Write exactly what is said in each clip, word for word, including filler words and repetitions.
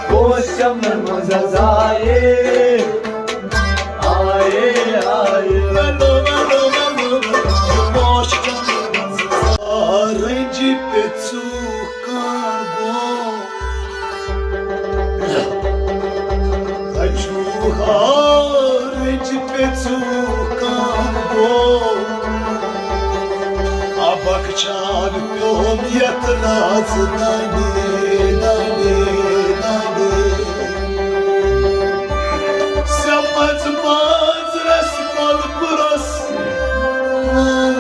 پوش چمن منٛز حظ آیے، آیے، آیے۔ پوش چمن منٛز رنجہِ پیٚژھوٗ کانٛگو۔ اچھوٗ ہارٕچ پیٚژھوٗ کانٛگو۔ ابک چھان پیوٚم یتھ رازٕ دانہِ، دانہِ، دانہِ۔ سمجھ بازرس کۄلہٕ پُرس وان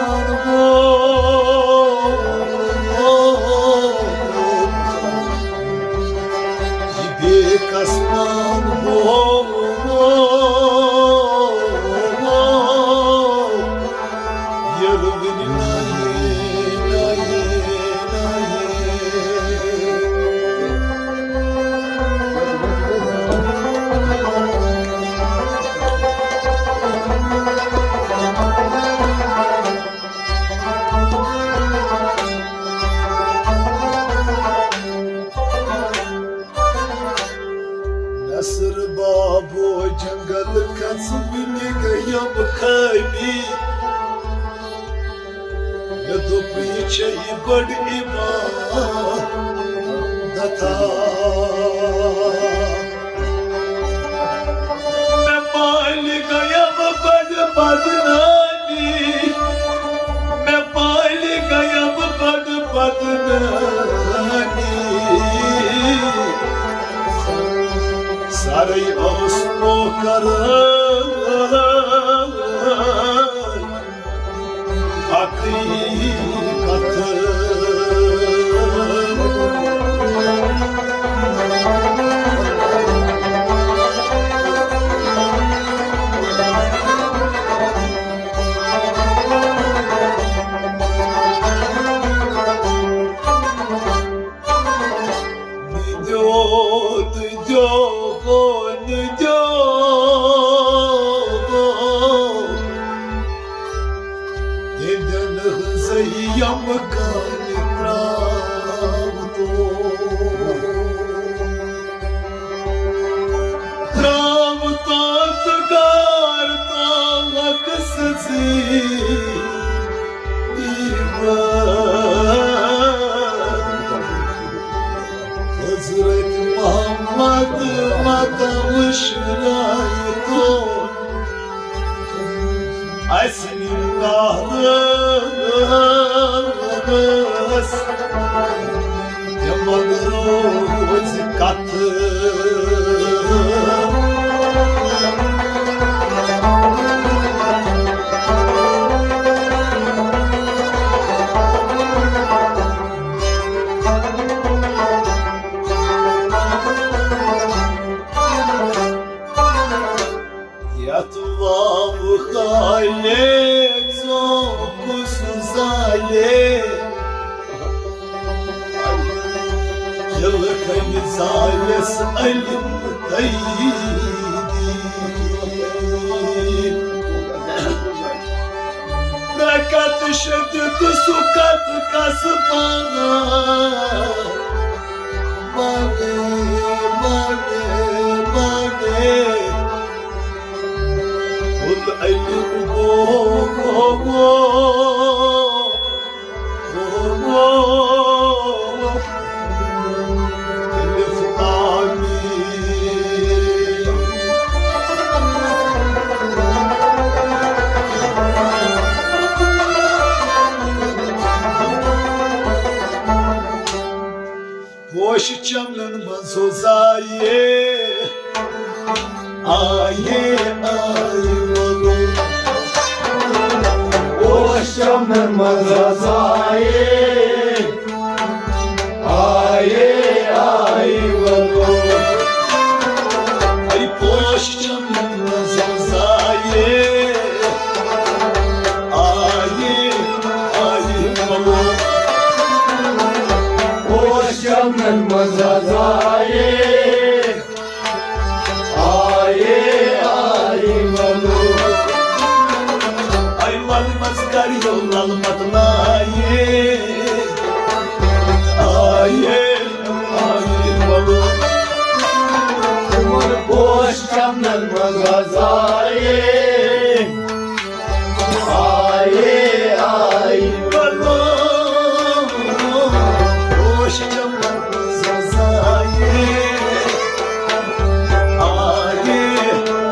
وول۔ یہِ بیٚیہِ کس پان وول۔ ییٚلہِ وٕنہِ نایہِ، نایہِ، نایہِ۔ نصر بابو جنگل کھژ وٕنہِ گٔیم خٲمی۔ مےٚ دوٚپ، یہِ چھےٚ یہِ بٔڑ عبادتھا۔ مےٚ پالہِ گٔیم بٔڑ بدنٲمی۔ مےٚ پالہِ گٔیم بٔڑ بدنٲمی۔ سارے اوس نوکر اکٕے کتھ۔ نہٕ دیو، نہٕ دیو، نہٕ دیو۔ تِہنٛدٮ۪ن ہٕنٛزے یِم کامہِ ترٛاوتو۔ ترٛاوتو تہٕ گار تالک سٕژٕے۔ حضرت محمد مدم شرائطو۔ اسہِ نِن نارس تِمن روز کتھ۔ یتھ واوٕ خالے ژوٚک سُہ زالے۔ ییٚلہِ کنہِ زالٮ۪س علم تٔیٖدی۔ مےٚ کتھ شدت سُہ کتھ کس پانا۔ مانے، مانے، مانے۔ قل أيكم ألف لام ميم۔ پوشہِ چمنن منٛز زایے، آیے، آیہِ وَلُر۔ پوشہِ چمنن منٛز زایے، آیے، آیہِ وَلُر۔ اے پوشہِ چمنن منٛز زایے، آیے، آیہِ وَلُر۔ پوشہِ چمنن منٛز زایے، منٛز حظ آیے، آیے، آیے، وَلو۔ پوش چمن منٛز حظ آیے، آیے،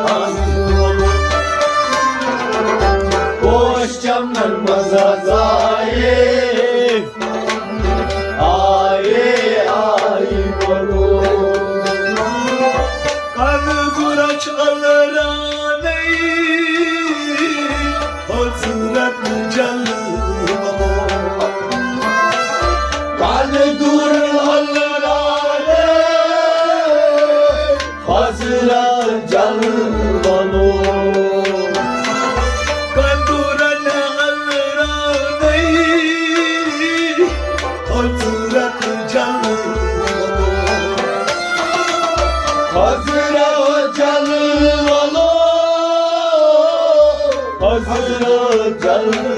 آیے، وَلو۔ پوش چمنن منٛز حظ آیے، آیے، آیے، وَلو۔ کَنہٕ دُرچھ ألرانٕے، حضرت جلوٕ۔ کَنہٕ دُرچھ ألرانٕے، حضرت جلوٕ۔ کَنہٕ دُرچھ ألرانٕے، حضرت جلوٕ۔ حضرت جلوٕ۔ حضرت جلوٕ۔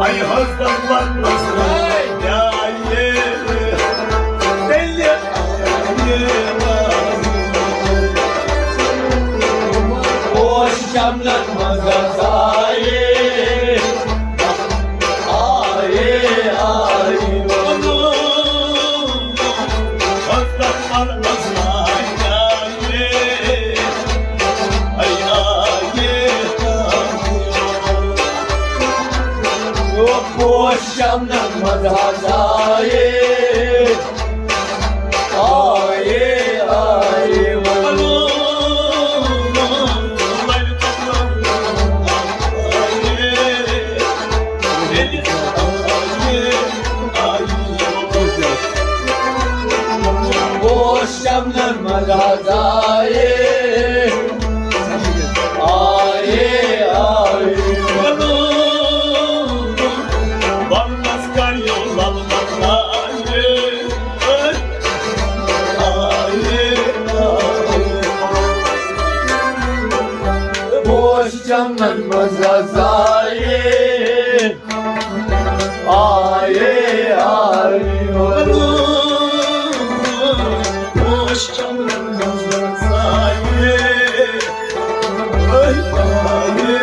اے حضرت پرنس آیے، تیٚلہِ آیے۔ پوش چمنن منٛز حظ آیے، آیے، آیے۔ حضرت پرنس آیے، آیے، آیے۔ پوش چمنن منٛز حظ آیے، آیے، آیے، وَلو۔ پوش چمنن منٛز حظ آیے، آیے، آیے۔ وَلو، وَلنَس کَر یو لَلنَس آیے، آیے، آیے۔ پوش چمنن منٛز حظ آیے، آیے، آیے، وَلو۔ پوش چمنن منٛز حظ آیے، آیے، آیے۔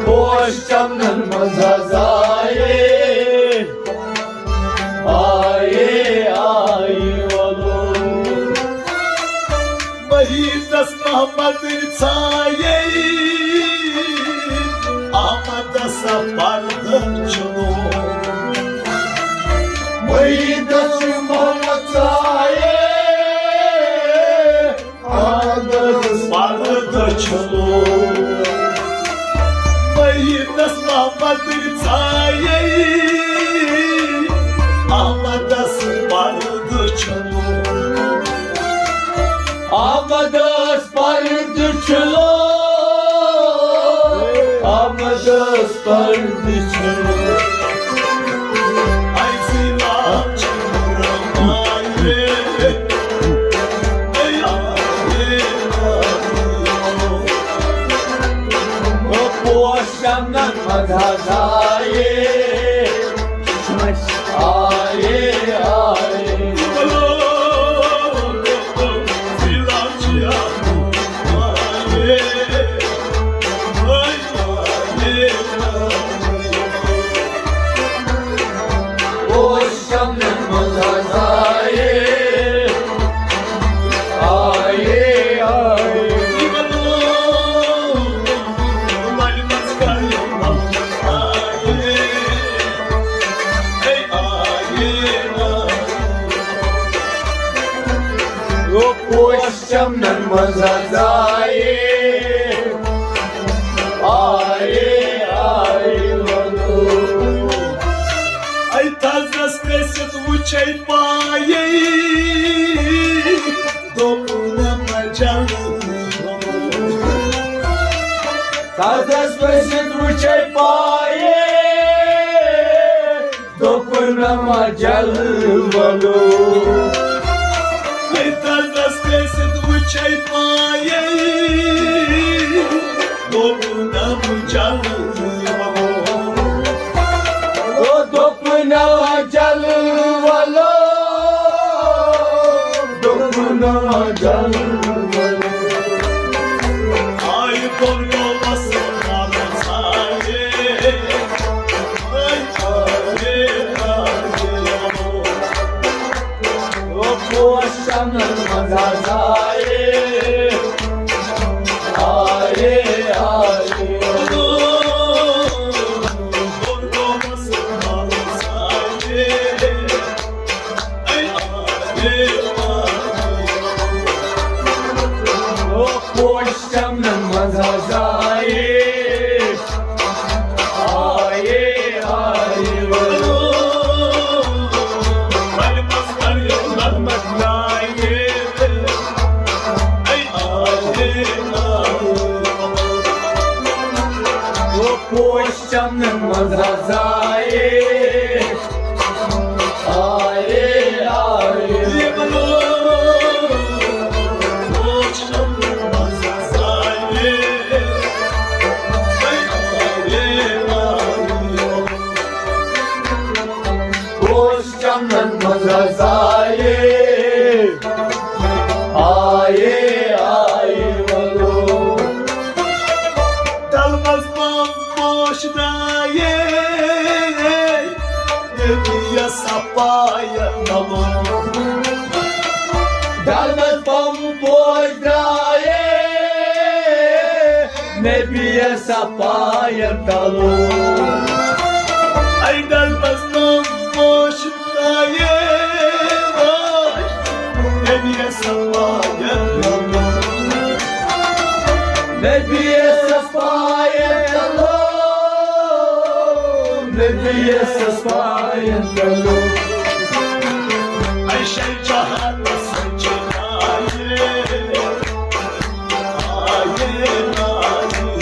پوش چمنن منٛز حظ آیے، آیے، آیے، وَلو۔ محیطس محمد ژھایے، احمدس پردٕ چھُنہٕ۔ محیطس محمد ژھایے، احمدس پردٕ چھُنہٕ۔ محیطس محمد ژھایے، احمدس پردٕ چھُنہٕ۔ احمدس پردٕ چھُنہٕ، احمدس پردٕ چھُنہٕ۔ اے سی لال چھُ رماے۔ پوش چمنن منٛز حظ آیے، آیے، آیے۔ پوش چمنن منٛز حظ آیے، آیے، آیے۔ پوش چمنن منٛز حظ آیے، آیے، آیے، وَلو۔ اے تھزرس کھٔسِتھ وٕچھے پایے، دوٚپُن مجل۔ تھزرس کھٔسِتھ وٕچھے پایے، دوٚپُن مجل، وَلو۔ اے تھزرس کھٔسِتھ وٕچھے پایے، دوٚپُن مجل، وَلو۔ او دوٚپُن مجل، وَلو۔ جنت۔ آے گوٚو وسُن آے۔ آے، آے، آے۔ او پوش چمنن منٛز حظ آے۔ آے، آے۔ او پوش چمنن منٛز حظ آیے، آیے، آیے۔ او پوش چمنن منٛز حظ آیے، آیے، آیے۔ پوش چمنن منٛز حظ آیے، آیے، آیے ولو۔ ڈلمس پم پوش درایے، نبی یس پایہ تلو۔ ڈلمس پم پوش درایے، نبی یس پایہ تلو۔ اے ڈلمس پم پوش درایے، نبی یس پایہ تلو۔ نبی یس پایہ تلو، نبی یس پایہ تلو۔ اے شے جہان سچ آیے، آیے، آیے۔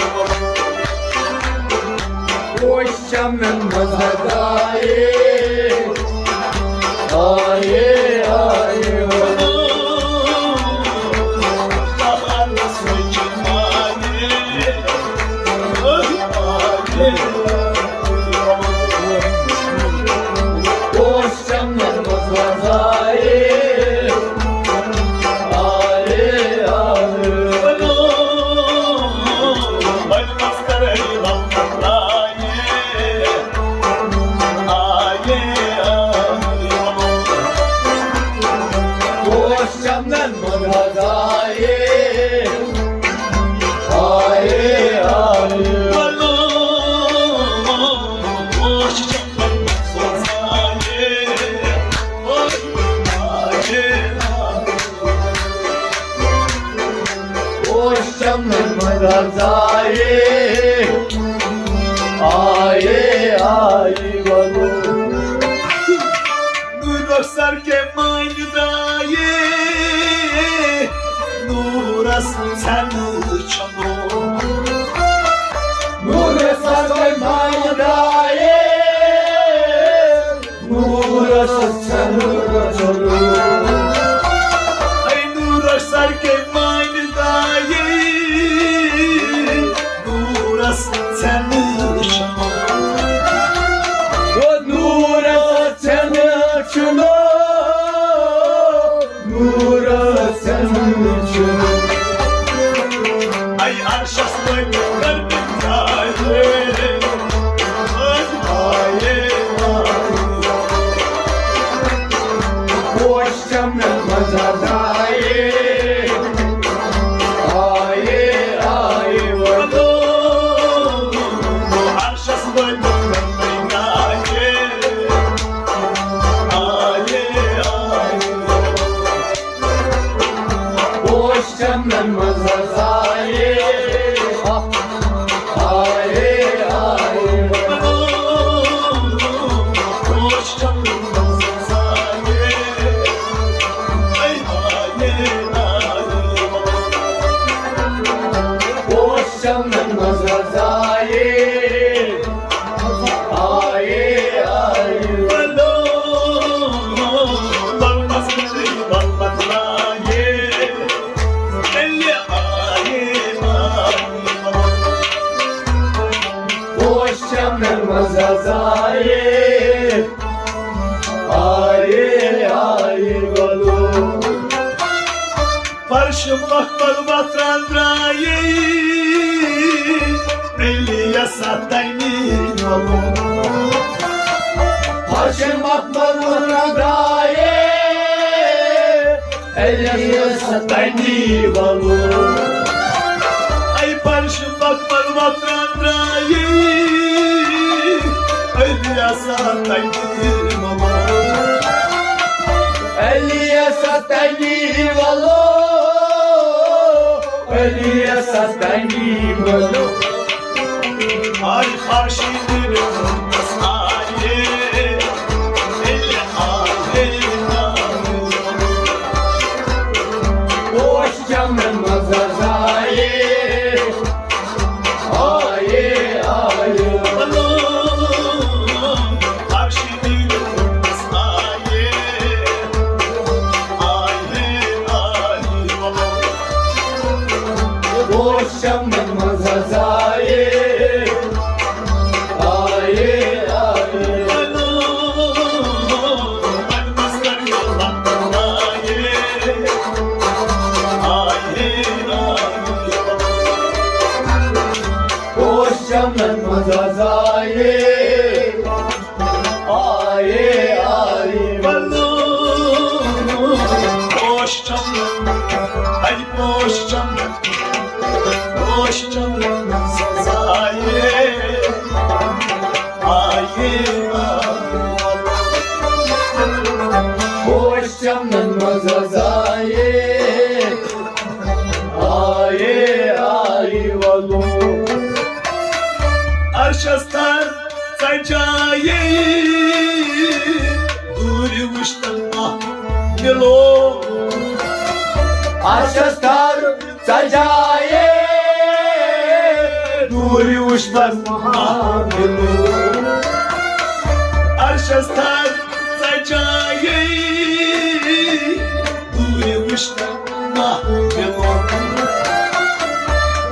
پوش چمنن منٛز حظ آیے، آیے، آیے۔ پوش چمنن منٛز حظ آیے، آیے، آیے۔ پوش چمنن منٛز حظ آیے، آیے، آیے۔ پوش چمنن منٛز حظ آیے، آیے، آیے ولو۔ نورس سر کے مٲنۍ درایے، نورس ژھٮ۪نہٕ چھُنہٕ۔ نورس سر کے مٲنۍ درایے، نورس ژھٮ۪نہٕ چھُنہٕ۔ اے نورس سر کے مٲنۍ درایے، نورس ژھٮ۪نہٕ چھُنہٕ۔ او نورس ژھٮ۪نہٕ چھُنہٕ، نورس ژھٮ۪نہٕ چھُنہٕ۔ اے عرشس ؤتھۍ کٔرمٕتۍ جایہِ۔ پوش چمنن منٛز حظ آیے، آیے، آیے ولو۔ عرشس ؤتھۍ کٔرمٕتۍ جایہِ۔ آیے، آیے۔ پوش چمنن منٛز حظ آیے، آیے، آیے۔ پوش چمنن منٛز حظ آیے، آیے، آیے۔ پوش چمنن منٛز حظ آیے، آیے، آیے۔ پوش چمنن منٛز حظ آیے، آیے، آیے ولو۔ چھِ مخمل وتران درٛایے، علی یسا تنی وَلُن۔ ہر چھِ مخمل وتران درٛایے، علی یسا تنی وَلُن۔ اے پرش مخمل وتران درٛایے، علی یسا تنی وَلُن۔ علی یسا تنی وَلُن۔ علی یسا تنی وَلُن۔ آے خورشید رُتس آیے، علی آیے، آیے۔ پوش چمن منٛز حظ آیے، آیے، آیے۔ عرش دی رُتس آیے، آیے، آیے۔ پوش چمن منٛز حظ آیے، آیے، آیے۔ پوش چمن منٛز حظ آیے، آیے، آیے۔ پوش چمن، اے پوش چمن، پوش چمن منٛز حظ آیے، آیے، آیے۔ پوش چمن منٛز حظ آیے، آیے، آیے وَلُن۔ عرشس تھر ژجایے، دوٗرِ وُچھتن ماہ مِلو۔ عرشس تھر ژجایے، دوٗرِ وُچھتن ماہ مِلو۔ عرشس تھر ژجایے، دوٗرِ وُچھتن ماہ مِلو۔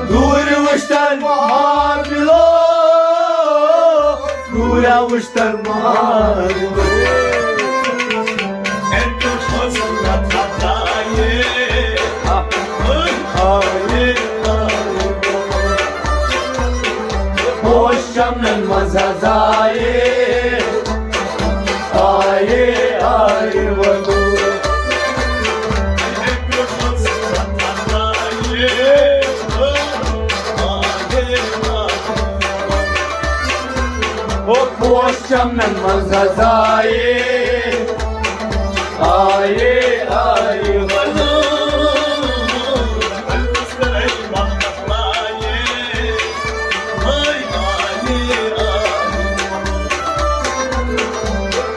دوٗرِ وُچھتن ماہ مِلو۔ دوٗرِ وُچھتن ماہ مِلو۔ اَمہِ پٮ۪ٹھ حظ لَتھ لَتھ آیے۔ آیے، آیے۔ پوش چمنن منٛز حظ آیے۔ آیے، آیے وَلُن۔ او پوش چمنن منٛز حظ آیے۔ آیے، آیے وَلُن۔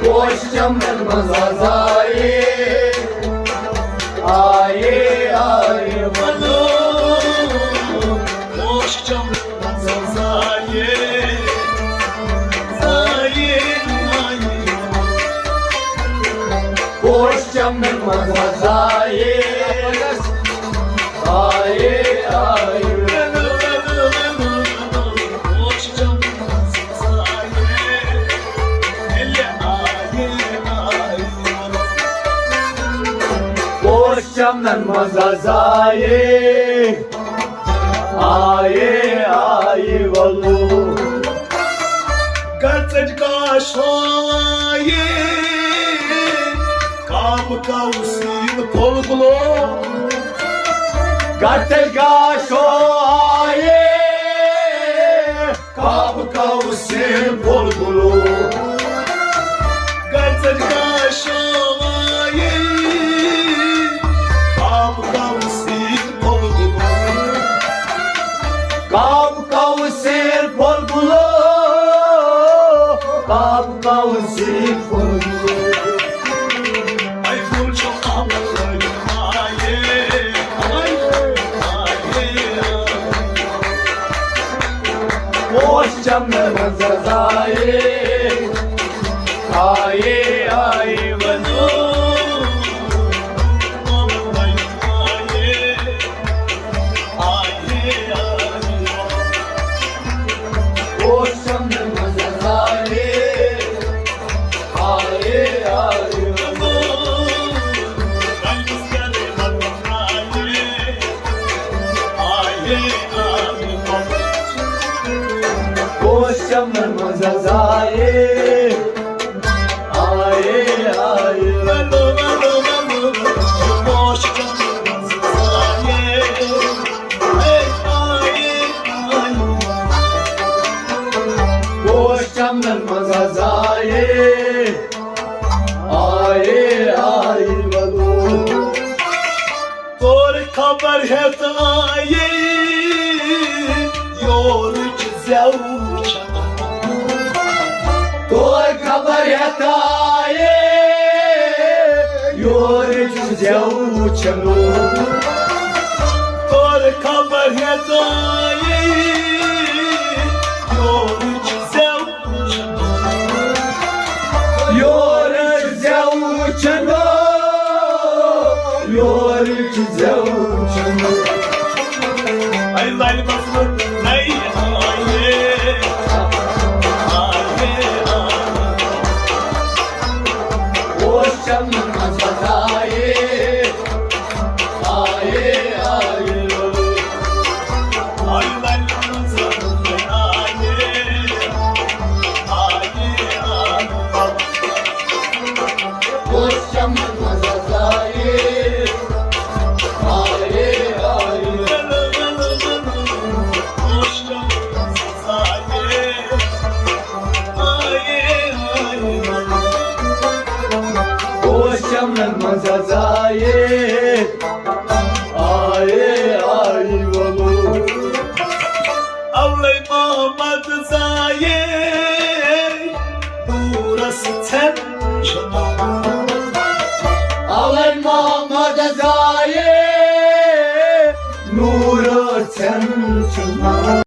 پوش چمنن منٛز حظ آیے، آیے، آیے وَلُن۔ پوش چمنن منٛز حظ آیے، آیے، آیے۔ پوش چمنن منٛز حظ آیے، آیے، آیے۔ پوش چمنن منٛز حظ آیے، ییٚلہِ آیے، آیے۔ پوش چمنن منٛز حظ آیے، آیے، آیے وَلُن۔ گژھج گاش آیے، کعبہٕ قوسین پھوٚل گُلو۔ گژھج گاش آیے، کعبہٕ قوسین پھوٚل گُلو۔ گژھج گاش آیے، کعبہٕ قوسین پھوٚل گُلو۔ کعبہٕ قوسین پھوٚل گُلو۔ کعبہٕ قوسین پھوٚل گُلو۔ اے پھوٚل چھُ آمُت لٲگِتھ آیے، آیے، آیے۔ پوش چمنن منٛز حظ آیے، آیے، آیے وَلُن۔ پوش چمنن منٛز حظ آیے، آیے، آیے وَلُن۔ آیے، آیے، وَلُر۔ تورٕ خبر ہٮ۪تھ آیے یورٕچ زٮ۪و چھَنہٕ۔ تورٕ خبر ہٮ۪تھ آیے یورٕچ زٮ۪و چھَنہٕ۔ تورٕ خبر ہٮ۪تھ آیے یورٕچ زٮ۪و یورٕچ زٮ۪و چھَنہٕ، یورٕچ زٮ۪و چھَنہٕ۔ اے لالہِ مظلوم، نَے آیے، آیے، آیے۔ اوس چمن منٛز آیے، آیے، آیے۔ اوس چمنن منٛز حظ آیے، آیے، آیے وَلُر۔ اَوَے محمد زایے نوٗرس ژھٮ۪ن چھُ۔ اَوَے محمد زایے نوٗرس ژھٮ۪ن چھُ۔